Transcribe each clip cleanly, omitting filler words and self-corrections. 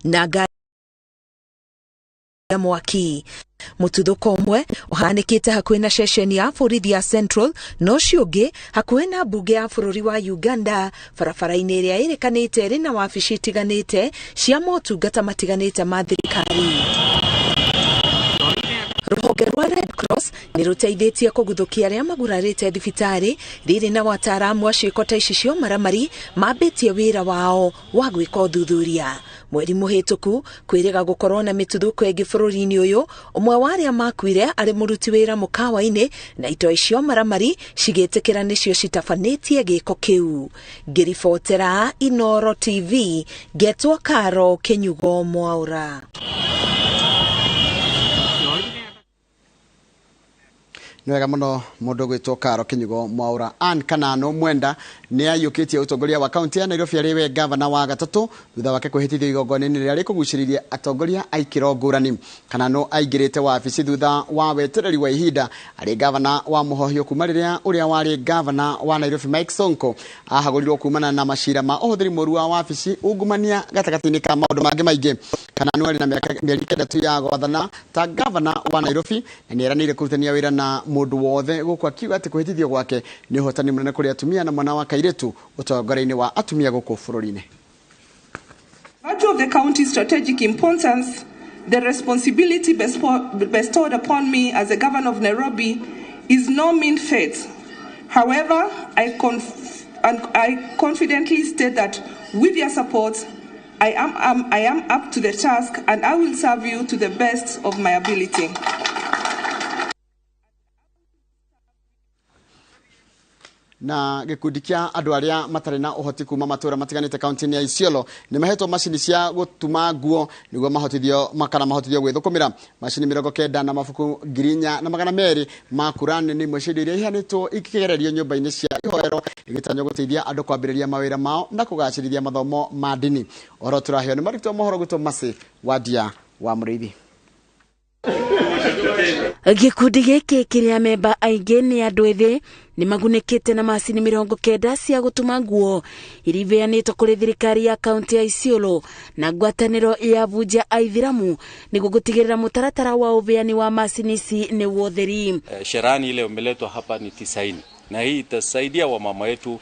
Na ngari ya mwaki. Mũtuthũko ũmwe ũhanĩkĩte hakuhĩ na ceceni ya borithi ya Central na ũcio ũngĩ hakuhĩ na mbunge ya bũrũri wa Uganda barabara-inĩ ĩrĩa ĩrĩkanĩte ĩrĩ na wabici itiganĩte cia motungata matiganĩte ma thirikari. Rũhonge rwa Red Cross nĩ rũteithĩtie kũguthũkia arĩa magurarĩte thibitarĩ rĩrĩ na wataaramu a ciĩko ta ici cia ũmaramari mambĩtie wĩra wao wa gwĩka ũthuthuria. Mweri mũhĩtũku kwĩrĩga gũkorwo na mĩtuthũko ĩngĩ bũrũri-inĩ ũyũ, ũmwe wa arĩa makuire arĩ mũruti wĩra mũkawa-inĩ na itoi cia ũmaramari cigĩtĩkĩra nĩcio citabanĩtie gĩko kĩu. Ngĩribotera Inooro TV, ngetwo Karo Kĩnyugo Mwaũra. Nĩ wega mũno mũndũ gwĩtwo Karo Kĩnyugo Mwaũra. Ann Kanano Mwenda nĩ aiyũkĩtie ũtongoria wa kaunti ya Nairobi arĩ we gavana wa gatatũ thutha wake kwĩhĩtithio igongona-inĩ rĩrĩa rĩkũgucĩrĩirie atongoria a ikĩro ngũrani. Kanano aingĩrĩte wabici thutha wa wetereri wa ihinda arĩ gavana wa Mũhohio kuma rĩrĩa ũrĩa warĩ gavana wa Nairobi Mike Sonko ahagũrirwo kumana na macira ma ũhũthĩri mũru wa wabici, ungumania gatagatĩ-inĩ ka maũndũ mangĩ maingĩ. Kanano arĩ na mĩeri kenda tu ya gwathana ta gavana wa Nairobi na nĩ eranĩire kũrutania wĩra na mũndũ wothe gũkũ akiuga atĩ kwĩhĩtithio gwake nĩ ũhotani mũnene kũrĩ atumia na mwana wa kairĩtu ũtongoria-inĩ wa atumia gũkũ bũrũri-inĩ. Virtue of the county's strategic importance, the responsibility bestowed upon me as the governor of Nairobi is no mean feat. However, I confidently state that with your support, I am up to the task and I will serve you to the best of my ability. Na gĩkundi kĩa andũ arĩa matarĩ na ũhoti kuma matũũra matiganĩte kaunti-inĩ ya Isiolo nĩ mahetwo macini cia gũtuma nguo nĩguo mahotithio makana mahotithio gwĩthũkũmĩra. Macini 90 na mabuku 4200 ma Kurani nĩ imwe cia indo iria iheanĩtwo ikĩgererio nyũmba-inĩ cia ihoero igĩtanywo gũteithia andũ kwambĩrĩria mawĩra mao na kũgacĩrithia mathomo ma ndini. Ũhoro tũraheo nĩ marutwo mohoro gwĩtwo Mercy Wandia wa Mũrĩithi. Gĩkundi gĩkĩ kĩrĩa memba aingĩ nĩ andũ ethĩ nĩ magunĩkĩte na macini 90 cia gũtuma nguo iria iheanĩtwo kũrĩ thirikari ya kaunti ya Isiolo na ngwatanĩro ya Vunja Aithiramu nĩguo gũtigĩrĩra mũtaratara wa ũheani wa macini ici nĩ wotheri. Sherani ile umeletwa hapa ni 90 na hii itasaidia wamama wetu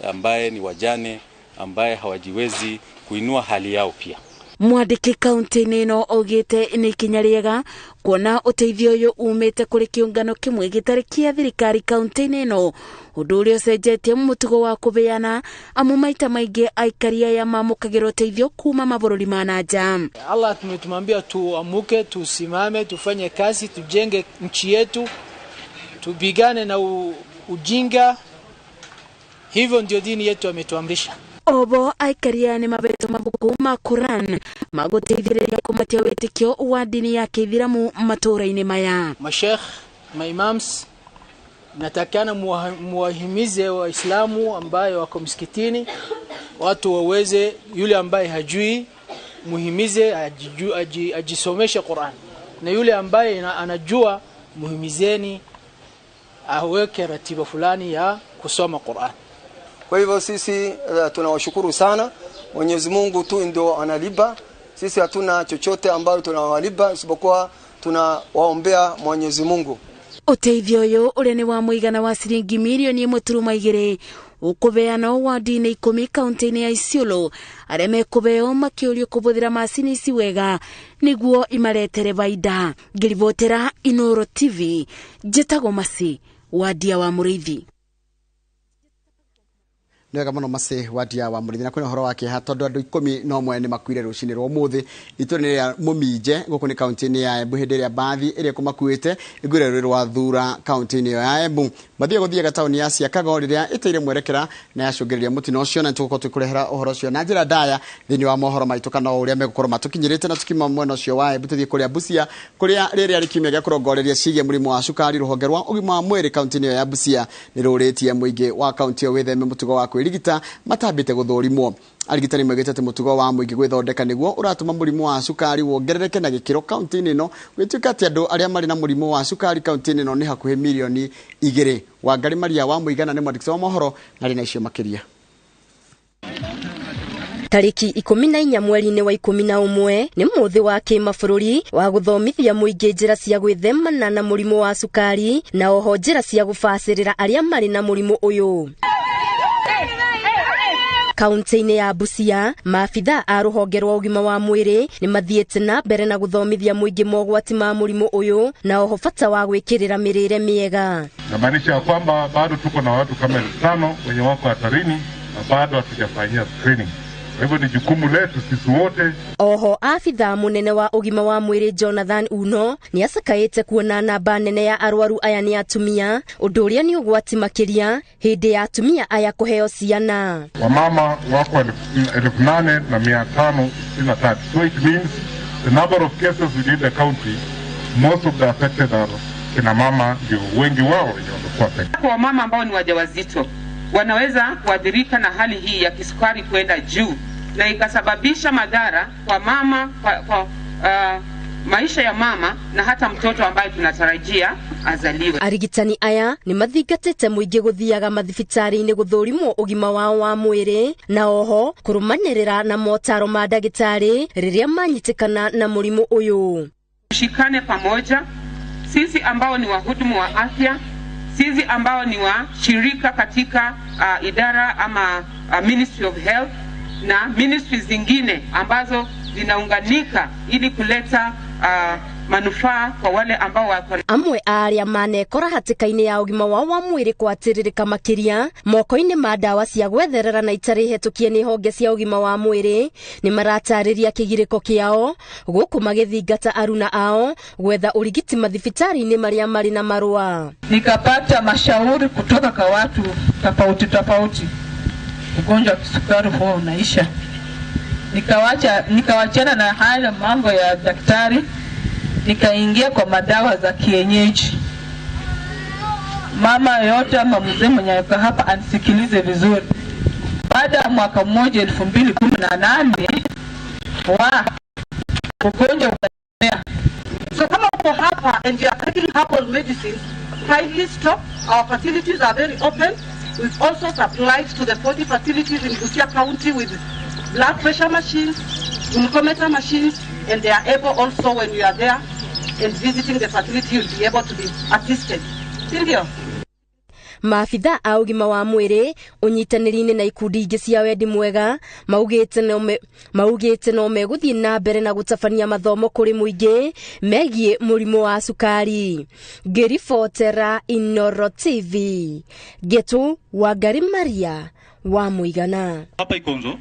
ambaye ni wajane ambaye hawajiwezi kuinua hali yao pia. Mwandĩki kaunti-inĩ ĩno augĩte nĩ ikinya rĩega kuona ũteithio ũyũ umĩte kũrĩ kĩũngano kĩmwe gĩtarĩ kĩa thirikari kaunti-inĩ ĩno, ũndũ ũrĩa ũcenjetie mũtugo wa kũbeana amu maita maingĩ aikari aya mamũkagĩra ũteithio kuma mabũrũri ma na nja. Allah tumetuambia tuamuke, tusimame, tufanye kazi, tujenge nchi yetu, tupigane na ujinga. Hivyo ndio dini yetu ametuamrisha. Obo aikari aya nĩ mabetwo mabuku ma Quran magũteithĩrĩria kũmatia wĩtĩkio wa ndini ya Kĩithiramu matũũra-inĩ maya. Mashekh, maimams, natakana muwahimize Waislamu ambayo wako msikitini, watu waweze, yule ambaye hajui muhimize ajisomeshe Quran, na yule ambaye anajua muhimizeni aweke ratiba fulani ya kusoma Quran. Kwa hivyo sisi tunawashukuru sana. Mwenyezi Mungu tu ndio analipa. Sisi hatuna chochote ambayo tunawalipa isipokuwa tunawaombea Mwenyezi Mungu. Ũteithio ũyũ ũrĩa nĩ wa mũigana wa ciringi mirioni 1.2 ũkũbeanwo wadi-inĩ 10 kaunti-inĩ ya Isiolo. Arĩa mekũbeo makĩũrio kũhũthĩra macini ici wega nĩguo imaretere baida. Ngĩribotera Inooro TV, njĩtagwo Mercy Wandia wa Mũrĩithi. Nĩ wega mũno Mercy Wandia wa Mũrĩithi. Na kwĩna ũhoro wa kĩeha tondũ andũ 11 nĩ makuire rũcinĩ rwa ũmũthĩ itũũra-inĩ rĩa Mũminje gũkũ nĩ kaunti-inĩ ya Embu hĩndĩ ĩrĩa mbathi ĩrĩa ĩkũmakuĩte ĩgũire rũĩ rwa Thura kaunti-inĩ ĩyo ya Embu. Mathiĩ gũthiaga taũni ya Siakago rĩrĩa ĩteire mwerekera na yacũngĩrĩria mũtino ũcio, na nĩtũgũkorwo tũkĩkũrehera ũhoro ũcio na njĩra ndaya thĩinĩ wa mohoro maitũ kana o ũrĩa megũkorwo matũkinyĩrĩte. Na tukiuma mwena ũcio wa Embu tũthiĩ kũrĩa Busia kũrĩa rĩrĩa rĩ kiumia gĩa kũrongoreria ciĩgiĩ mũrimũ wa cukari. Rũhonge rwa ũgima wa mwĩrĩ kaunti-inĩ ĩyo ya Busia nĩ rũrĩtie mũingĩ wa kaunti ĩyo wĩtheme mũtugo wa kwĩrigita matambĩte gũthũrimwo. Arigitani maugĩte atĩ mũtugo wa mũingĩ gwĩthondeka nĩguo ũratũma mũrimũ wa cukari wongerereke na gĩkĩro kaunti-inĩ ĩno, gũgĩtuĩka atĩ andũ arĩa marĩ na mũrimũ wa cukari kaunti-inĩ ĩno nĩ hakuhĩ mirioni 2. Wangari Maria wa Mũigana nĩ mwandĩki wa mohoro na arĩ na icio makĩria. Tarĩki 14 mweri-inĩ wa 11 nĩ mũthĩ wa kĩmabũrũri wa gũthomithia mũingĩ njĩra cia gwĩthemana na mũrimũ wa cukari na oho njĩra cia gũbacĩrĩra arĩa marĩ na mũrimũ ũyũ. Kaunti-inĩ ya Busia, maabithaa a rũhonge rwa ũgima wa mwĩrĩ nĩ mathiĩte na mbere na gũthomithia mũingĩ mogwati ma mũrimũ ũyũ na oho bata wa gwĩkĩrĩra mĩrĩre mĩega. Namaanisha ya kwamba bado tuko na watu kama 5,000 wenye wako hatarini na bado hatujafanyia screening. Kwa hivyo ni jukumu letu sisi wote. Oho abithaa munene wa ũgima wa mwĩrĩ Jonathan Uno nĩ acakaĩte kuona namba nene ya arwaru aya nĩ atumia, ũndũ ũrĩa nĩ ũgwati makĩria hĩndĩ ya atumia aya kũheo ciana. Wamama wako 8,563. So it means the number of cases within the county, most of the affected are kina mama, ndio wengi wao wenye wamekuwa affected. Kwa wamama ambao ni wajawazito wanaweza kuathirika na hali hii ya kisukari kwenda juu na ikasababisha madhara kwa mama, kwa maisha ya mama na hata mtoto ambaye tunatarajia azaliwe. Arigitani aya ni mathingatĩte mũingĩ gũthiaga mathibitarĩ-inĩ gũthũrimwo ũgima wao wa mwĩrĩ na oho kũrũmanĩrĩra na motaro ma ndagĩtarĩ rĩrĩa manyitĩkana na mũrimũ ũyũ. Tushikane pamoja sisi ambao ni wahudumu wa afya, sisi ambao ni washirika katika idara ama Ministry of Health na ministries zingine ambazo zinaunganika ili kuleta manufaa kwa wale ambao wako. Amwe aria manekora hatĩka-inĩ ya ũgima wao wa mwĩrĩ kwatĩrĩrĩka makĩria moko-inĩ ma ndawa cia gwetherera na itarĩ hetũkie nĩ honge cia ũgima wa mwĩrĩ nĩ maratarĩria kĩgirĩko kĩao gũkũ magĩthingata aruna ao gwetha ũrigiti mathibitarĩ-inĩ marĩa marĩ na marũa. Nikapata mashauri kutoka kwa watu tofauti tofauti, ugonjwa wa kisukari huwa unaisha. Nikawachana na haya mambo ya daktari, nikaingia kwa madawa za kienyeji. Mama yote ama mzee mwenye yuko hapa anisikilize vizuri. Baada ya mwaka mmoja 2018 wa ugonjwa ukaenea. So kama uko hapa and you are taking herbal medicines, kindly stop. Our facilities are very open. We've also supplied to the 40 facilities in Busia County with blood pressure machines, glucometer machines, and they are able also, when you are there and visiting the facility, you'll be able to be assisted. Sindio? Maabithaa a ũgima wa mwĩrĩ ũnyitanĩri-inĩ na ikundi ingĩ cia wendi mwega maugĩte no megũthiĩ na mbere na gũtabania mathomo kũrĩ mũingĩ megiĩ mũrimũ wa cukari. Ngĩribotera Inoro TV, Getu Wangari Maria wa Mũigana. Hapa Ikonzo.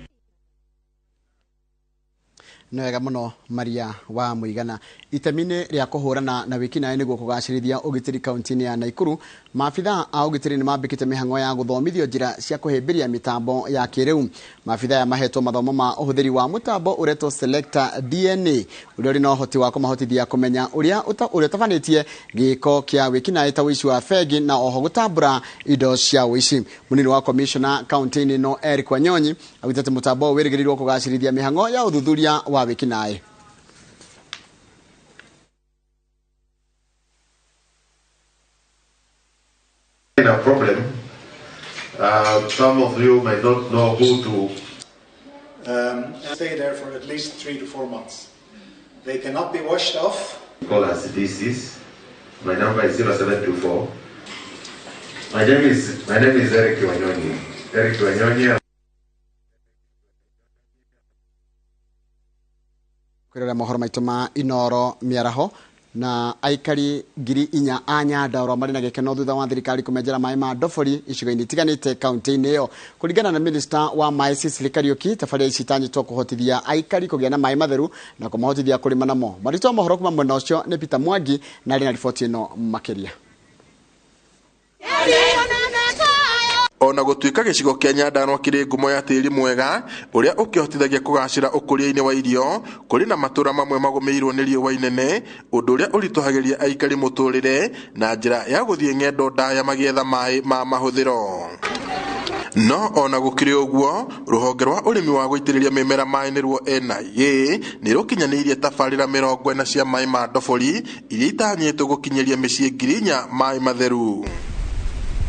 Nĩ wega mũno Maria wa Mũigana. Itemi-inĩ rĩa kũhũrana na wĩkinaĩ nĩguo kũgacĩrithia ũgitĩri kaunti-inĩ ya Naikuru, maabithaa a ũgitĩri nĩ mambĩkĩte mĩhang'o ya gũthomithio njĩra cia kũhĩmbĩria mĩtambo ya kĩrĩu. Maabithaa aya mahetwo mathomo ma ũhũthĩri wa mũtambo ũretwo Selector DNA ũrĩa ũrĩ na ũhoti wa kũmahotithia kũmenya ũrĩa ũtabanĩtie gĩko kĩa wĩkinaĩ ta ũici wa bengi na oho gũtambũra indo cia ũici. Mũnini wa komishona kaunti-inĩ ĩno Eric Wanyonyi augĩte atĩ mũtambo ũyũ wĩrĩgĩrĩirwo kũgacĩrithia mĩhang'o ya ũthuthuria wa wĩkinaĩ. A problem. Some of you may not know who to stay there for at least 3 to 4 months. They cannot be washed off. Call us DCs. My number is 0724. My name is Eric Wanyonyi. Eric Wanyonyi. Kwirora mohoro maitũ ma Inoro mĩaraho na aikari 4,000 a Nyandarua marĩ na gĩkeno thutha wa thirikari kũmenjera maĩ ma ndobori icigo-inĩ itiganĩte kaunti-inĩ ĩyo. Kũringana na minista wa maĩ Cecily Kariuki, tabarĩra ici itanyĩtwo kũhotithia aikari kũgĩa na maĩ matheru na kũmahotithia kũrĩma namo. Marĩtwa mohoro kuma mwena ũcio nĩ Peter Mwangi na arĩ na riboti ĩno makĩria. Ona gũtuĩka gĩcigo kĩa Nyandarua kĩrĩ ngumo ya tĩĩri mwega ũrĩa ũkĩhotithagia kũgacĩra ũkũria-inĩ wa irio, kũrĩ na matũũra mamwe magũmĩirwo nĩ riũa inene, ũndũ ũrĩa ũritũhagĩria aikari mũtũrĩre na njĩra ya gũthiĩ ng'endo ndaya magĩetha maĩ ma mahũthĩro. No ona gũkĩrĩ ũguo, rũhonge rwa ũrĩmi wa gũitĩrĩria mĩmera maĩ nĩruo NIA nĩ rũkinyanĩirie tabarĩra 40 cia maĩ ma ndobori iria itanyĩtwo gũkinyĩria mĩciĩ 4,000 maĩ matheru.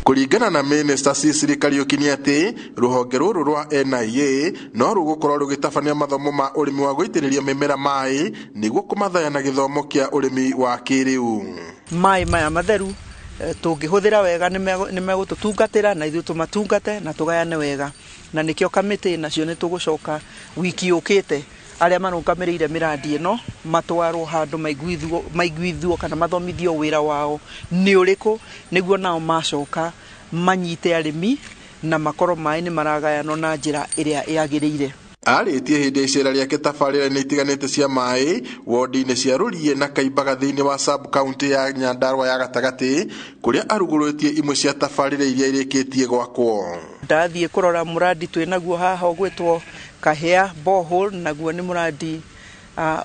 Kũringana na Minister Sicily Kariũki nĩ atĩ rũhonge rũrũ rwa NIA no rũgũkorwo rũgĩtabania mathomo ma ũrĩmi wa gũitĩrĩria mĩmera maĩ nĩguo kũmathaya na gĩthomo kĩa ũrĩmi wa kĩrĩu. Maĩ maya matheru tũngĩhũthĩra wega nĩ megũtũtungatĩra na ithuĩ tũmatungate na tũgayane wega, na nĩkĩo kamĩtĩ nacio nĩ tũgũcoka wiki yũkĩte arĩa marũgamĩrĩire mĩrandi ĩno matwarwo handũ maiguithio kana mathomithio wĩra wao nĩ ũrĩkũ, nĩguo nao macoka manyite arĩmi na makorwo maĩ nĩ maragayanwo na njĩra ĩrĩa yagĩrĩire. Arĩtie hĩndĩ ya icera rĩake tabarĩra-inĩ itiganĩte cia maĩ wodi-inĩ cia Rũriĩ na Kaimbaga thĩinĩ wa sub county ya Nyandarua ya gatagatĩ kũrĩa arugũrĩtie imwe cia tabarĩra iria irĩkĩtie gwakwo. Ndathiĩ kũrora mũrandi twĩ naguo haha ũgwĩtwo Kahĩa borehole, naguo nĩ mũrandi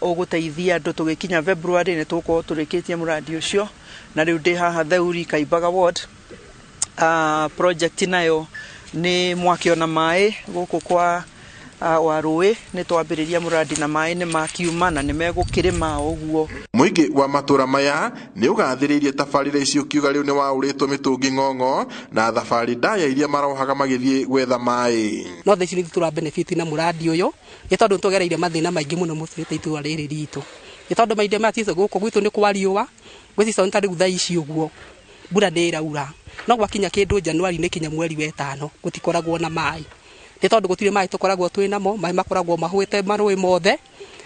ũgũteithia andũ. Tũgĩkinya February nĩ tũgũkorwo tũrĩkĩtie mũrandi ũcio, na rĩu ndĩ haha Theuri Kaimbaga ward. Project nayo nĩ mwakĩona maĩ gũkũ kwa wa rũĩ, nĩ twambĩrĩria mũrandi na maĩ nĩ makiuma na nĩ megũkĩrĩma ũguo. Mũingĩ wa matũra maya nĩ ũgathĩrĩirie tabarĩra ici ũkiuga rĩu nĩ waũrĩtwo mĩtũngi ng'ong'o na thabarĩ ndaya iria marohaga magĩthiĩ gwetha maĩ. No thaa ici nĩ tũra benefit na mũrandi ũyũ nĩ tondũ nĩtũgereire mathĩna maingĩ mũno mũtũrĩte itũra rĩrĩ ritũ, nĩ tondũ mahinda maya tico gũkũ gwitũ nĩ kwa riũa, gwĩ season ta rĩu thaa ici ũguo mbura nĩ ĩraura, no gwakinya kĩndũ Januari nĩ kinya mweri wa ĩtano gũtikoragwo na maĩ, nĩ tondũ gũtirĩ maĩ tũkoragwo twĩ namo, maĩ makoragwo mahũĩte marũĩ mothe,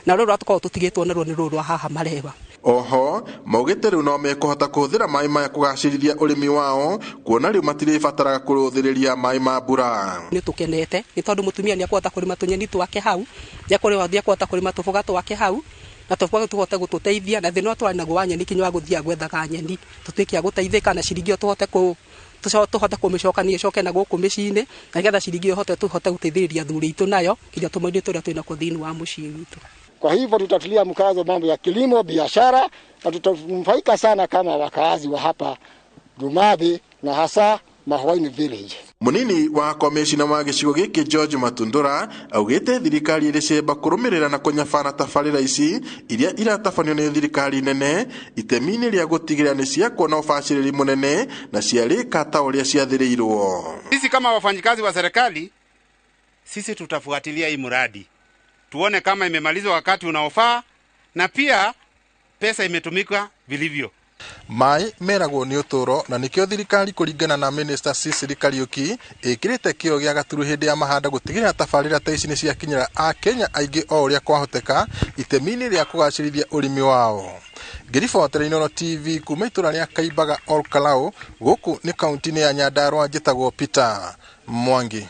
na rũrũ tũkoragwo tũtigĩtwo naruo nĩ rũrũ rwa haha Mareba. Oho maugĩte rĩu no mekũhota kũhũthĩra maĩ maya kũgacĩrithia ũrĩmi wao, kuona rĩu matirĩbataraga kũrũthĩrĩria maĩ ma mbura. Nĩ tũkenete nĩ tondũ mũtumia nĩ akũhota kũrĩma tũnyeni twake hau, nĩ akũhota kũrĩma tũboga twake hau, na tũboga tũhote gũtũteithia, na thĩna twarĩ naguo wa nyeni kinya wa gũthiaga gwethaga nyeni tũtuĩke a gũteithĩka, na ciringi ĩyo tũhote tũhote kũmĩcokania ĩcoke na gũkũ mĩciĩ-inĩ, na nĩgetha ciringi ĩyo tũhote gũteithĩrĩria athuri aitũ nayo kinya tũmaũndũ tũrĩa twĩ nakuo thĩinĩ wa mũciĩ witũ. Kwa hivyo tutatilia mkazo mambo ya kilimo, biashara, na tutanufaika sana kama wakaazi wa hapa Rumathi na hasa Mahuaini village. Munini wa komishina wa gĩcigo gĩkĩ George Matundura augĩte thirikari ĩrĩ cemba kũrũmĩrĩra na kũnyabana tabarĩra ici iria iratabanio nĩ thirikari nene itemi-inĩ rĩa gũtigĩrĩra nĩ ciakwo na ũbacĩrĩri mũnene na ciarĩka ta ũrĩa ciathĩrĩirwo. Sisi kama wafanyikazi wa serikali, sisi tutafuatilia hii mradi tuone kama imemalizwa wakati unaofaa na pia pesa imetumika vilivyo. Maĩ meragwo nĩ ũtũro na nĩkĩo thirikari kũringana na Minister Sicily Kariũki ĩkĩrĩte kĩo gĩa gaturu hĩndĩ ya mahanda gũtigĩrĩra tabarĩra ta ici nĩ ciakinyĩra Akenya aingĩ o ũrĩa kwahoteka itemi-inĩ rĩa kũgacĩrithia ũrĩmi wao. Ngĩribotera Inooro TV kuma itũra rĩa Kaimbaga Olkalau gũkũ nĩ kaunti-inĩ ya Nyandarua, njĩtagwo Peter Mwangi.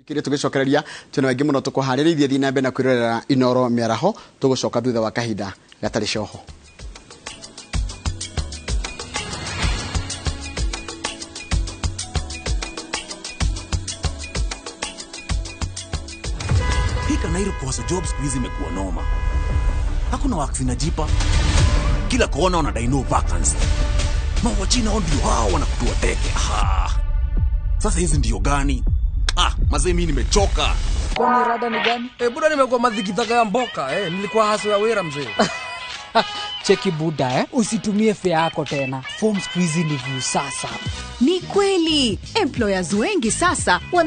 Kire tugicokereria twina aingĩ mũno tũkũharĩrĩirie thiĩ na mbere na kwĩrorera Inooro mĩaraho, tũgũcoka thutha wa kahinda gatarĩ coho. Hii Kanairo kukosa job siku hizi imekuwa noma. Hakuna work zinajipa. Kila kona wanadai no vacancy. Mawachina ndio hao wanakutua teke. Sasa hizi ndio gani? Mazee mimi nimechoka. Kwani rada ni gani? Buda nimekuwa madhikitaka ya mboka, nilikuwa haso ya wera mzee. Cheki buda, usitumie fare yako tena. Form squeeze ni view sasa. Ni kweli, employers wengi sasa wana